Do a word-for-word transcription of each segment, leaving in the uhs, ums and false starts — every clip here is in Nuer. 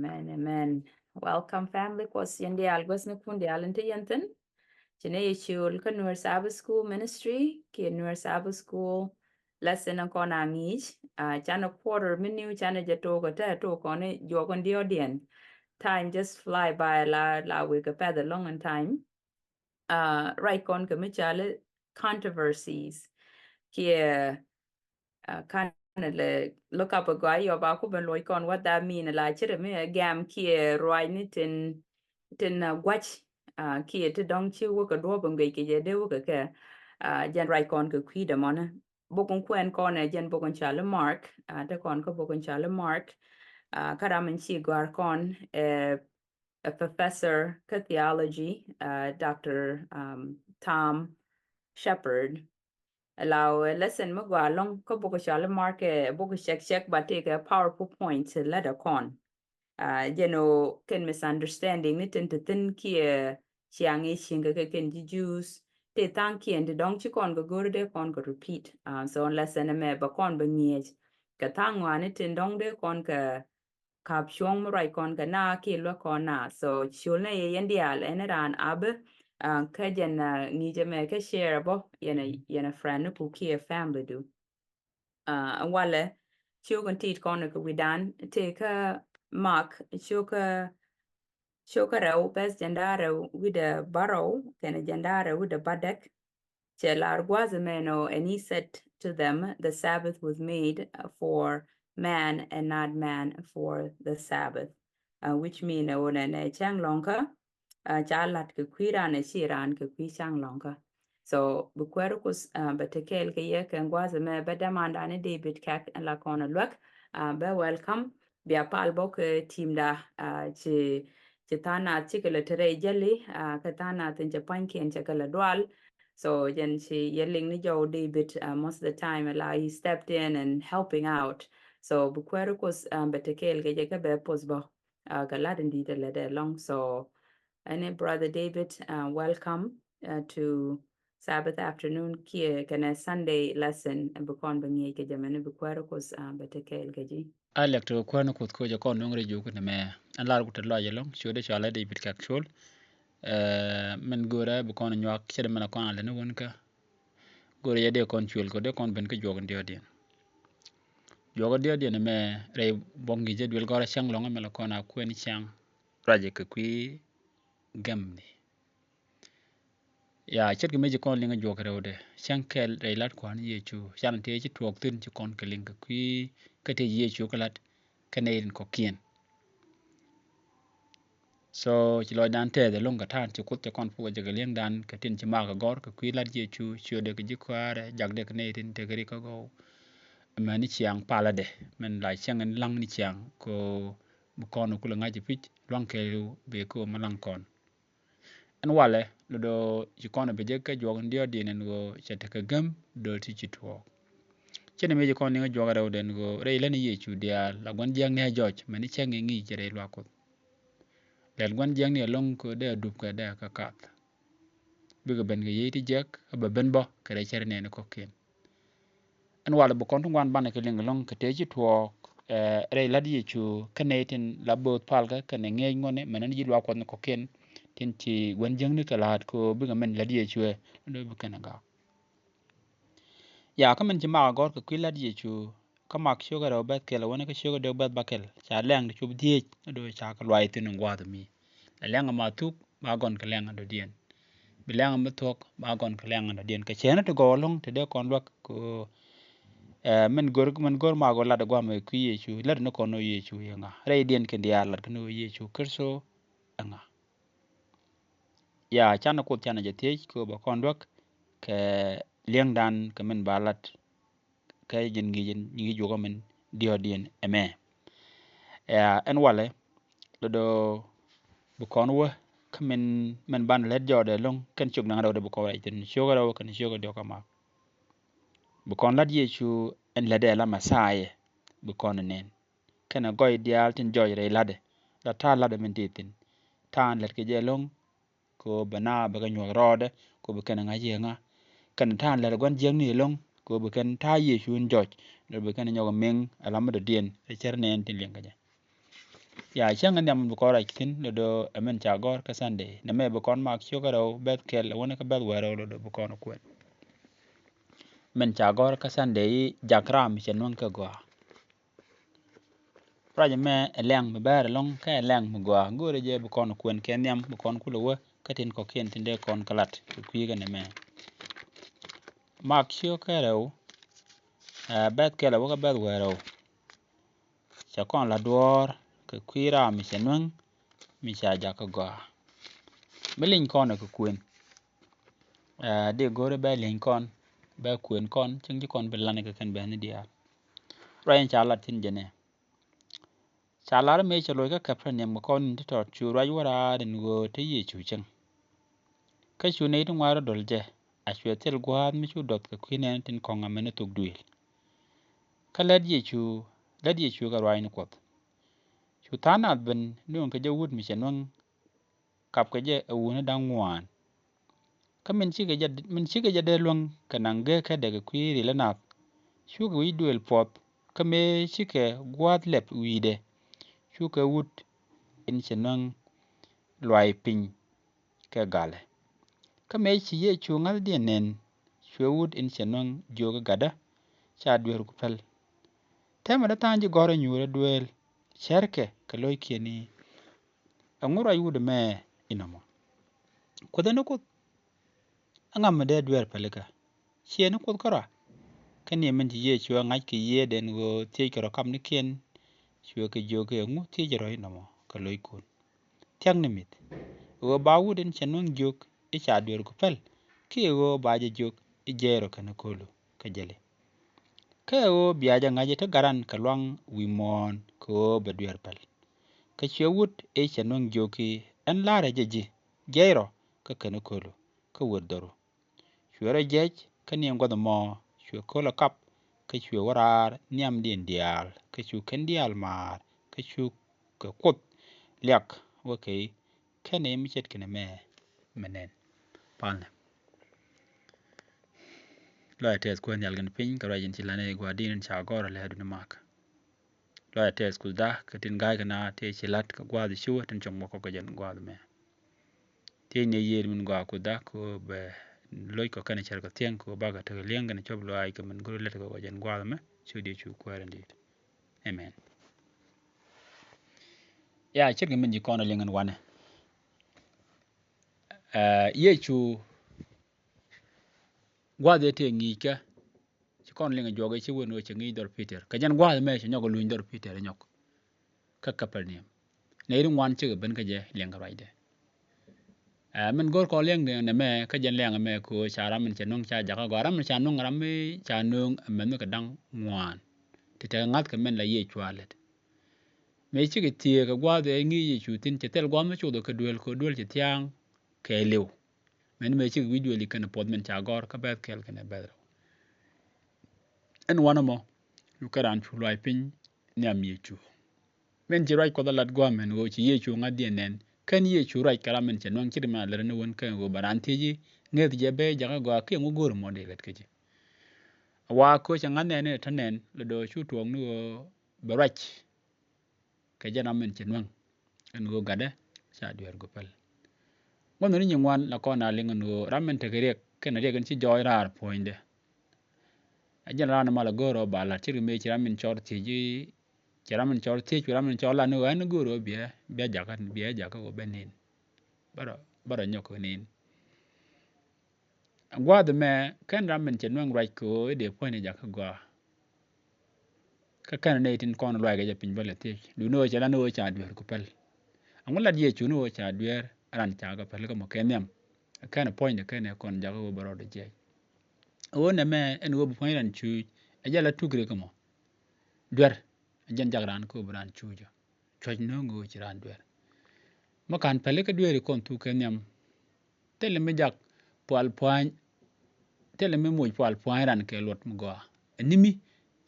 Amen, amen. Welcome, family. Kuɔth yɛn diaal, guäthnikun diaal in te yɛn thi̱n. Ci nɛ yɛ ciöl kä Nuer Sabbath School Ministry kiɛ Nuer Sabbath School lesson in kɔn a ŋi̱i̱c. Uh, canɛ quarter mi niw canɛ jɛ tok kä te tok kɔn i̱ juɔk in diɔ̱ɔ̱diɛn. Time just fly by, la, la wek a path a long in time. Uh, ruac kɔn kɛ mi cɔal i̱ controversies kiɛ uh, kind of like look up a guy yɔ ba ku ben luɔc kɔn what that mean, la cire mi a gam kiɛ ruac ni tin, tin, uh, guac, uh, kiɛ ti dɔŋ ci wä kɛ duɔp in guic kɛ jɛ dee wä kɛ kɛ, uh, jɛn ruac kɔn kɛ kui̱ dɛ mɔnɛ. Bok in kuɛn kɔn ɛ jɛn bok in cɔal i̱ Mark, uh, te kɔn kä bok in cɔal i̱ Mark, uh, kä ram in ci gɔ̱a̱r kɔn, uh, a professor kä theology, uh, Doctor, um, Tom Shepherd. Allow a lesson mi gɔaa lɔŋ kä bok cɔal i̱ Mark, eh, bok cɛk cɛk ba tëëkɛ powerful points lät a kɔn. Uh, jɛn ɔ kɛn misunderstanding ni tin te thi̱n kiɛ ciaŋ i̱ cieŋ kɛ kɛ kɛn ji̱ Jews. Tëë tha̱a̱ŋkiɛn ti dɔ̱ŋ ci kɔn kɛ go̱r dee kɔn kɛ repeat. Uh, so lesson ɛmɛ bɛ kɔn bɛ ŋiɛc kɛ tha̱a̱ŋ ŋɔaani tin dɔ̱ŋ dee kɔn kɛ kap cuɔ̱ŋ mi ruac kɔn kɛ na kiɛ luäk kɔn na. So ciöl nɛ yɛ yɛn diaal ɛn raan abä, uh, kä jɛn, uh, ŋi̱i̱c ɛmɛ kä share bä yɛn a, yɛn a friend ni ku kiɛ family du. Uh, walɛ ciök in tit kɔn kɛ wi̱dan tëë kä Mark ciök kä, ciök kä rɛw bɛth jɛn da̱a̱ rɛw wi̱dɛ bärɔw kɛnɛ jɛn da̱a̱ rɛw wi̱dɛ bädäk. Cɛ lar gua̱a̱th ɛmɛ nɔ, and he said to them, the Sabbath was made for man and not man for the Sabbath. Uh, which mean ɛ wunɛ nɛ cäŋ lɔ̱ŋkä, uh, ca lat kɛ kui̱ raan ɛ ci raan kɛ kui̱ cäŋ lɔ̱ŋkä. So bi kuäär Kuoth, uh, bɛ te kɛɛl kɛ yɛ kɛ gua̱a̱th ɛmɛ bɛ dämandan i̱ David Kɛk ɛn la kɔn ɛ luäk, uh, bɛ welcome. Bia pal bä kɛ team da, uh, ci, ci tha̱a̱ŋ nath cikɛ lɛ te rɛy jäli, uh, kɛ tha̱a̱ŋ nath in cɛ pua̱nykiɛn cɛ kɛ lɛ dual. So jɛn ci yɛ liŋ ni jɔw David, uh, most of the time, la he stepped in and helping out. So bi kuäär Kuoth, um, bɛ te kɛɛl kɛ jɛ kä bɛ poth bä, uh, kɛ lat in di̱i̱t ɛ lɛ dɛ lɔŋ. So ɛn i̱ brother David, uh, welcome, uh, to Sabbath afternoon kiɛ kɛnɛ Sunday lesson, uh, bi kɔn bɛ ŋi̱eec kɛ jɛ mɛn i̱ bi kuäär Kuoth, uh, bɛ te kɛɛl kɛ ji̱. A lɛk tɔ kuäär ni Kuoth kocɛ kɔn nuŋ rɛy juuk ni mɛ. Ɛn lar ku te lɔac ɛlɔŋ, ciötdɛ cɔalɛ David Kɛk Cuɔl. Eh, min görɛ bi kɔn nyuak, cɛ di min a kɔn a lɛ ni wun kä. Görɛ yɛ dee kɔn cuël kɔ, dee kɔn ben kä juɔk in diɔ̱ɔ̱diɛn. Juɔk in diɔ̱ɔ̱diɛn mɛ rɛy buɔ̱ŋ ŋi̱i̱cä duël gɔ̱rä cäŋ lɔ̱ŋ mɛ la kɔn a kuɛn cäŋ ruacɛ kɛ kui̱ gɛmni. Ya, ce̱tkɛ mëë ci kɔn liŋ a juɔk rɛwdɛ cäŋ kɛl rɛy lat Kua̱r ni Yecu, can tëë ci tuɔɔk thi̱n ci kɔn kɛ liŋ kɛ kui̱ kä tëë Yecu kɛ lat kä nɛy rin kɔ̱kiɛn. So ci lɔcdan tɛth ɛlɔ̱ŋ kɛ ta̱a̱n ci Kuoth cɛ kɔn pukɛ jɛ kɛ li̱eŋdan kɛ tin ci mak a gɔ̱r kɛ kui̱ lat Yecu, ciötdɛ kɛ ji̱ kuäärɛ, jakdɛ kɛ nɛy tin tekɛ ri kä gɔw. Mɛn ni ciaŋ palädɛ, mɛn la cäŋ in la̱ŋ ni ciaŋ kɛ bi kɔn kulɛ ŋa̱c pi̱c lua̱ŋ kɛ bi kɛ ma la̱ŋ kɔn. Ɛn walɛ lodɔ ci kɔn bi jɛ kä juɔk in diɔ̱ɔ̱diɛn ɛn ɣöö cɛ tekɛ gäm döör ti ci tuɔɔk. Cɛ ni mëë ci kɔn liŋ a juɔk rɛwdɛ ɛn ɣöö rɛy lät ni Yecu diaal la gua̱n jiäkni a jɔc mɛn ni cäŋ in ŋi̱i̱c rɛy luaak Kuoth. Lɛl gua̱n jiäkni ɛlɔ̱ŋ kɛ dee a dup kɛ dee a kä kath. Bikɛ ben kɛ yiey ti jiäk a bɛ ben bä kɛ rɛy cär nɛɛni kɔ̱kiɛn. Ɛn walɛ bi kɔn ti ŋuan banɛ kɛ liŋ ɛlɔ̱ŋ kɛ tëë ci tuɔɔk, eh, rɛy la̱t Yecu kä nɛy tin la bööth palkä kɛnɛ ŋi̱eec ŋuɔ̱tni mɛn ni ji̱ luaak Kuɔth ni kɔ̱kiɛn tin ci gua̱n jiäkni kɛ la̱a̱t kɛ ɣöö bikɛ min la̱t Yecu ɛ ni dee bi kɛn ɛ gak. Ya, kä min ci mak a gɔ̱r kɛ kui̱ la̱t Yecu kä Mak ciökä rɛw bɛ̈th kɛl a wä ni kä ciökä dee bɛ̈th bäkɛl, ca lɛŋ ti cop dhieec ni dee ca kɛ luay thi̱n in gua̱a̱th mi. La lɛŋ a ma thuk ba gɔn kɛ lɛŋ a dɔ̱diɛn. Bi lɛŋ a mi thuɔ̱k ba gɔn kɛ lɛŋ a dɔ̱diɛn. Kɛ cɛɛn ti gɔw ɛlɔ̱ŋ ti dee kɔn luäk kɛ ɣöö, eh, min gör, min gör Mak ɣöö lat a gua̱a̱th mi kui̱ Yecu, lat ni kɔn ɣöö Yecu yɛ ŋa. Rɛydiɛn kɛn diaal lat kɛn ɣöö Yecu Kritho ɛ ŋa. Ya, canɛ Kuoth canɛ jɛ thiec kɛ ɣöö bɛ kɔn luäk kɛ li̱eŋdan kɛ min ba lat kɛ ji̱n ŋi̱i̱c, ŋi̱i̱c juɔkä min diɔ̱ɔ̱diɛn ɛmɛ. Ya, ɛn walɛ lodɔ bi kɔn wä kä min, min banɛ lät jɔɔdɛ ɛlɔ̱ŋ kɛn ciök naŋ rɛwdɛ bi kɔn rɛc thi̱n ciökä rɛw kɛn ciökä diɔ̱k kä Mak. Bi kɔn la̱t Yecu ɛn lätdɛ la Mɛthia bi kɔn ɛ nɛn. Kɛnɛ gɔɔy diaal tin jɔɔc rɛy la̱tdɛ, la ta̱a̱ la̱tdɛ min tëë thi̱n. Ta̱a̱ in lät kɛ jɛ ɛlɔ̱ŋ kɛ ɣöö bɛ naath bɛ kɛ nyuɔ̱th rɔɔdɛ kɛ ɣöö bi kɛn ɛ ŋa̱c yɛ ŋa. Kɛnɛ ta̱a̱ in lät gua̱n jiäkni ɛlɔ̱ŋ kɛ ɣöö bi kɛn ta̱a̱ Yecu in jɔc, dee bi kɛn ɛ nyɔk ɛ meŋ ɛ la mi dɔ̱diɛn rɛy cär nɛɛni tin liŋ kɛ jɛ. Ya cäŋ in nhiam bi kɔn ruac thi̱n lotdɔ ɛ min ca gɔ̱r kä Sunday. Nɛmɛ bi kɔn Mak ciökä rɛw bɛ̈th kɛl ɛ wäni kä bɛ̈th wäl rɛw lotdɔ bi kɔn kuɛn. Min ca gɔ̱r kä Sunday i̱ jak ram cɛ nuäŋ kɛ gɔaa. Ruac ɛmɛ ɛ lɛŋ mi bɛ̈ɛ̈r ɛlɔ̱ŋ kä ɛ lɛŋ mi gɔaa. Go̱o̱rɛ jɛ bi kɔn kuɛn kɛ nhiam bi kɔn kulɛ wä kä tin kɔ̱kiɛn tin dee kɔn kɛ lat kɛ kui̱ kɛ nɛmɛ. Mak ciökä rɛw, ɛ, bɛ̈th kɛl ɛ wä kä bɛ̈th wäl rɛw. Cɛ kɔn la duɔ̱ɔ̱r kɛ kui̱ ram mi cɛ nuäŋ mi ca jak kä gɔaa. Mi liny kɔn ɛ kɛ kuën. Ɛ, dee go̱o̱rɛ bɛ lieny kɔn, bɛ kuën kɔn, cäŋ ci kɔn bi lan kɛ kɛn bɛ̈ni diaal. Ruac in ca lat thi̱n jɛnɛ. Ca lar mëë cɛ loc kä Kapernaum kɛ kɔn in ti tɔt cu ruac wä raar in ɣöö te Yecu cäŋ. Kä cu nɛy ti ŋuan rɔ dɔl jɛ, a cuɛ thil gua̱a̱th mi cu dɔth kɛ kui̱ nɛɛni tin kɔ̱ŋ amäni thok duëël. Kä lät Yecu, lät Yecu kɛ ruaacni Kuɔth. Cu tha̱a̱ŋ nath ben nööŋ kɛ jɛ wut mi cɛ nuäŋ kap kɛ jɛ ɛ wutni da̱ŋ ŋuan. Kä min cikɛ jɛ, min cikɛ jɛ dee luäŋ kɛ naŋ geekädɛ kɛ kui̱ ril ɛ nath. Cukɛ wi̱c duëël puɔth kä mëë cikɛ gua̱a̱th lɛp wi̱i̱dɛ. Cukɛ wut in cɛ nuäŋ luay piny kɛ galɛ. Kä mëë ci Yecu ŋa̱thdiɛn nɛn, cuɛ wut in cɛ nuäŋ jiök ɛ gatdä, ca dueer ku päl. Täämɛ dee tha̱a̱ŋ ji̱ gɔ̱rä nyuurä duëël, cärkɛ kɛ lo̱ckiɛn i̱, ɛŋu ruac wut ɛmɛ inɔmɔ? Kuoth ɛn ni Kuoth, ɛŋa mi dee dueer pälikä? Ciɛ ni Kuoth kärɔa? Kä ni min ci Yecu ɛ ŋa̱c kɛ yiëëdɛ ɛn ɣöö thiec kɛ rɔ kamnikiɛn, cuɛ kɛ jiök i̱, ɛŋu thiec rɔ inɔmɔ kɛ lo̱ckun? Thia̱k ni mi̱th, ɣöö ba wut in cɛ nuäŋ jiök i̱ ca dueer ku päl, kiɛ ɣöö ba jɛ jiök i̱ jiɛc rɔ kɛn ko̱lu kä jälɛ. Kä ɛ ɣöö bia jɛ ŋa̱c i̱ te gat ran kɛ luaŋ wi̱i̱ muɔ̱ɔ̱n kɛ ɣöö bɛ dueer päl. Kä cuɛ wut i̱ cɛ nuäŋ jiök i̱, ɛn la̱rä jɛ ji̱, jiɛc rɔ kä kɛn ko̱lu kä wër dho̱ru. Cuɛ rɔ jiɛc kä ni gua̱th ɛmɔ, cuɛ ko̱l ɛ kap, kä cuɛ wä raar nhiamdiɛn diaal, kä cu kɛn diaal maar, kä cukɛ Kuoth liak wä kɛ i̱, kɛn ɛ mi ce̱tkɛ nɛmɛ mɛ nɛn. Palnɛ. Lɔcdä tɛth Kuäär nhial kɛnɛ piny kɛ ruac in ci la̱t ni gua̱a̱r di̱n in ca gɔ̱r ɛ lɛ duni mak. Lɔcdä tɛth Kuothda kɛ tin ga̱a̱c kɛ na tëë ci la̱t kɛ gua̱a̱th cuä tin cuɔ̱ŋ bä kɔk kɛ jɛn gua̱a̱th mɛ. Thiecni yiëër min gɔaa Kuothda kɛ ɣöö bɛ lo̱ckɔ kɛnɛ cär kɛ thiäŋ kɛ ɣöö bakɛ tekɛ li̱eŋ kɛnɛ cop lɔaac kɛ min go̱r lät kɛ kɛ jɛn gua̱a̱th mɛ. Ciöt Yecu Kuäär in di̱i̱t. Amen. Ya, ce̱tkɛ min ji̱ kɔn ɛ liŋ in wanɛ. Ɛ, Yecu gua̱a̱th ëë tëë ŋi̱i̱cä, ci kɔn liŋ ɛ juɔk ëë ci wen ɣöö cɛ ŋi̱i̱c dhɔr Pi̱tɛr. Kɛ jɛn gua̱a̱th ɛmɛ cɛ nyɔk ɛ luny dhɔr Pi̱tɛr ɛ nyɔk kä Kapernaum. Nɛy ti ŋuan cikɛ ben kä jɛ liɛŋ kɛ ruacdɛ. Ɛ, min go̱r kɔn liɛŋdɛ nɛmɛ kä jɛn liɛŋ ɛmɛ kɛ ɣöö ca ram min cɛ nöŋ ca jakä gɔaa, ram min ca nöŋ, ram mi ca nöŋ ɛ mɛnh mi kɛ da̱ŋ ŋuan. Ti tekɛ ŋa̱th kɛ min la Yecu a lät. Mëë cikɛ thieek kɛ gua̱a̱th ëë ŋi̱i̱c Yecu thi̱n, cɛ thil gua̱a̱th mi coth ɛ kɛ duel kɛ duel cɛ thia̱a̱ŋ kɛɛliw. Mɛn mëë cikɛ wi̱c duel i̱ kɛnɛ puɔth min ca gɔ̱r kä bɛ̈th kɛl kɛnɛ bɛ̈th rɛw. Ɛn wanɛ mɔ, cu kɛ raan cu luaac piny nhiam Yecu. Min ci ruac Kuɔth a lat gua̱a̱th mɛn ɣöö ci Yecu ŋa̱thdiɛn nɛn. Kɛn Yecu ruac kɛ ram min cɛ nuäŋ ce̱t mɛn a lät ni wen kɛn ɣöö bɛ raan thiec i̱ ŋäth jɛ bɛ jakä gɔaa kiɛ ŋu go̱o̱r mɔ dee lät kä ji̱. A wa kööc a ŋa̱th nɛn in ɛ te nɛn lɛ do̱ cu tuɔɔk ni ɣöö bɛ ruac kɛ jɛn ram min cɛ nuäŋ ɛn ɣöö gatdä ca dueer ku päl. Ŋuɔ̱th ni nyin ŋuan la kɔn a liŋ ɛn ɣöö ram min tekɛ riɛk kɛnɛ riɛk in ci jɔɔc raar puɔ̱nydɛ. A jɛn raan mal a go̱o̱r ɔ ba lat ce̱tkɛ mëë ci ram min cɔr thiec i̱, ci ram min cɔr thiec, ci ram min cɔr lat ni ɣöö ɛn go̱o̱r ɔ bia, bia jakä, bia jakä ɣöö bɛ nin. Bä rɔ, bä rɔ nyɔk nin. Gua̱a̱th ɛmɛ kɛn ram min cɛ nuäŋ ruac kɛ ɣöö i̱ dee puɔ̱ny ni jakä gɔaa. Kä kɛn nɛy tin kɔn luac kɛ jɛ piny bä lɛ thiec. Duundɛ ɣöö cɛ lat ni ɣöö ca dueer ku päl. Ɛŋu lat Yecu ni ɣöö ca dueer ran ca kɛ päl kä mɔ kɛ nhiam. Kɛn puɔ̱nydɛ kɛn ɛ kɔn jakä ɣöö bɛ rɔɔdɛ jiɛc. Ɣöö nɛmɛ ɛn ɣöö bi puɔ̱ny ran cuuc ɛ jɛ la tuk rik kä mɔ. Duer ɛ jɛn jak ran kä ɣöö bi ran cuuc ɔ. Cuɔ̱c nööŋ ɣöö ci raan duer. Mi ka̱n päli kä dueeri kɔn thuk kɛ nhiam. Thilɛ mi jak pual pua̱ny, thilɛ mi moc pual pua̱ny ran kɛ luɔt mi gɔaa. Ɛ ni mi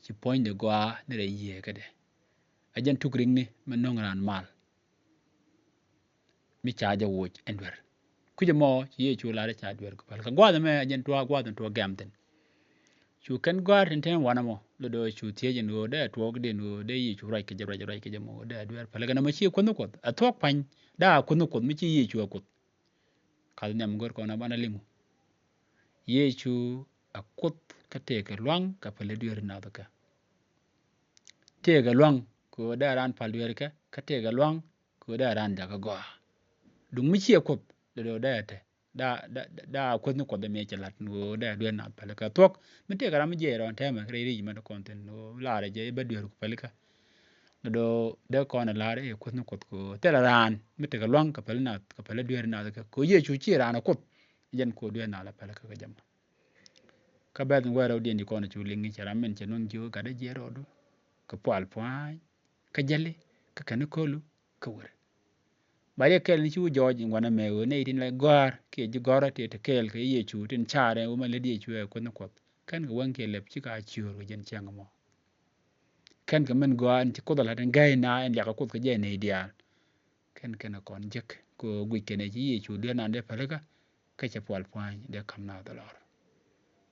ci puɔ̱nydɛ gɔaa ni rɛy yiëë kädɛ. Ɛ jɛn tuk rikni mi nöŋ raan mal. Mi ca jɛ woc ɛn duer. Kui̱cɛ mɔ ci Yecu lar i̱ ca duer ku päl. Kɛ gua̱a̱th ɛmɛ ɛ jɛn tuɔɔk gua̱a̱th in tuɔɔk gɛm thi̱n. Cu kɛn gɔ̱a̱r tin tɛn wanɛ mɔ, lɔ dɔ̱ cu thiec ɛn ɣöö dee tuɔɔk den ɣöö dee Yecu ruac kɛ jɛ, ruac, ruac kɛ jɛ mɔ, dee dueer. Pälɛ kɛn ɛmɔ ci Kuoth ni Kuɔth, ɛ thuɔ̱k pa̱ny, dee a Kuoth ni Kuɔth, mi ci Yecu ɛ Kuoth. Kath nhiam gör kɔn a banɛ liŋ. Yecu ɛ Kuoth kä tëëkɛ luaŋ kɛ pälɛ dueeri nath kɛ. Tëëkɛ luaŋ kɛ ɣöö dee raan pal dueeri kɛ, kä tëëkɛ luaŋ kɛ ɣöö dee raan jakä gɔaa. Duŋ mi ciɛ Kuoth, lɔ dɔ̱ dee tɛ. Daa, daa, daa Kuoth ni Kuɔth mi cɛ lat ni ɣöö dee dueeri nath pälɛ kɛ thuɔ̱k. Mi tëëkɛ ram mi jiɛc rɔɔn tɛmɛ rɛy ric mɛn kɔn thin ɣöö laarɛ jɛ bä dueeri ku pälɛ kɛ. Lɔ dɔ̱ dee kɔn ɛ laarɛ ɛ Kuoth ni Kuɔth kɛ ɣöö thilɛ raan mi tekɛ luaŋ kɛ pälɛ nath, kɛ pälɛ dueeri nath kɛ. Kɛ ɣöö Yecu ci raan ɛ Kuoth, jɛn kɛ ɣöö dueeri nath la pälɛ kɛ kɛ jɛ mɔ. Kä bɛth in wɛɛr rɛwdiɛn di kɔn cu liŋ i̱ cɛ ram min cɛ nuɔ̱ŋ jiök gat dee jiɛɛr rɔɔdu kɛ pual pua̱a̱ny kä jäli kä kɛn i̱ kölu kä wër. Ba riɛk kɛl ni ci wä jɔɔc in wanɛ mɛ ɣöö nɛy tin la gɔ̱a̱r kiɛ ji̱ gɔ̱rä ti ti kɛɛl kɛ Yecu tin caarɛ wä ma lät Yecu ɛ Kuoth ni Kuɔth. Kɛn kɛ wäŋ kiɛ lɛp ci ka ciöör kɛ jɛn cäŋ mɔ. Kɛn kɛ min gɔaa in ci Kuoth a la̱t in gäi na in liakɛ Kuoth kɛ jɛ nɛy diaal. Kɛn kɛn kɔn jek kɛ guic kɛn ci Yecu dueer nan dee pälikä, kä cɛ pual pua̱ny dee ka̱m naath lɔr.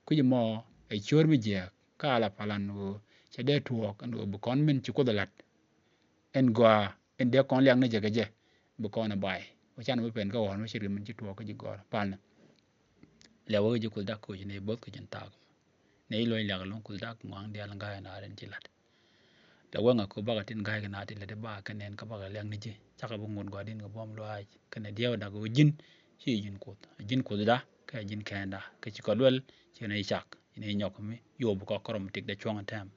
Kui̱c mɔ ɛ ciöör mi jiääk kä ala palan ɣöö cɛ dee tuɔɔk ɛn ɣöö bi kɔn min ci Kuoth ɛ la̱t ɛn gɔaa ɛn dee kɔn liak ni jɛ kɛ jɛ bi kɔn ɛ bay. Wä can bi pɛn kä ɣɔ̱ɔ̱n wä ce̱tkɛ min ci tuɔɔk kä ji̱ gɔ̱rä palnɛ. Lɛ wä kä ji̱ Kuoth dak koc ni bo̱th kä ji̱n thaak. Nɛ i̱ luɔ̱ny liak ɛlɔ̱ŋ Kuoth dak ŋuaŋ diaal ŋa̱c ɛn a rɛn ci la̱t. Lɛ wä ŋa̱c kɛ bakɛ tin ga̱a̱c kɛ na tin lät i̱ ba kɛ nɛn kä bakɛ liak ni ji̱ cakɛ bi ŋut gɔaa din kɛ buɔ̱m luaac kɛnɛ diɛw dak ɣöö ji̱n ci ji̱n Kuoth, ji̱n Kuothda kɛ ji̱n kɛnda kɛ ci kɔ luɛl ci nɛ cak ci nɛ nyɔk mi yop kɔ kɔrɔm tik dee cuɔ̱ŋ tɛm.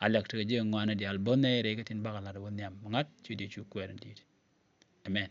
A lɛk tekɛ ji̱ ŋuan diaal bo̱th nɛ rɛy kä tin bakɛ la̱t wä nhiam ŋa̱t ci di cu kuɛɛr in di̱i̱t. Amen.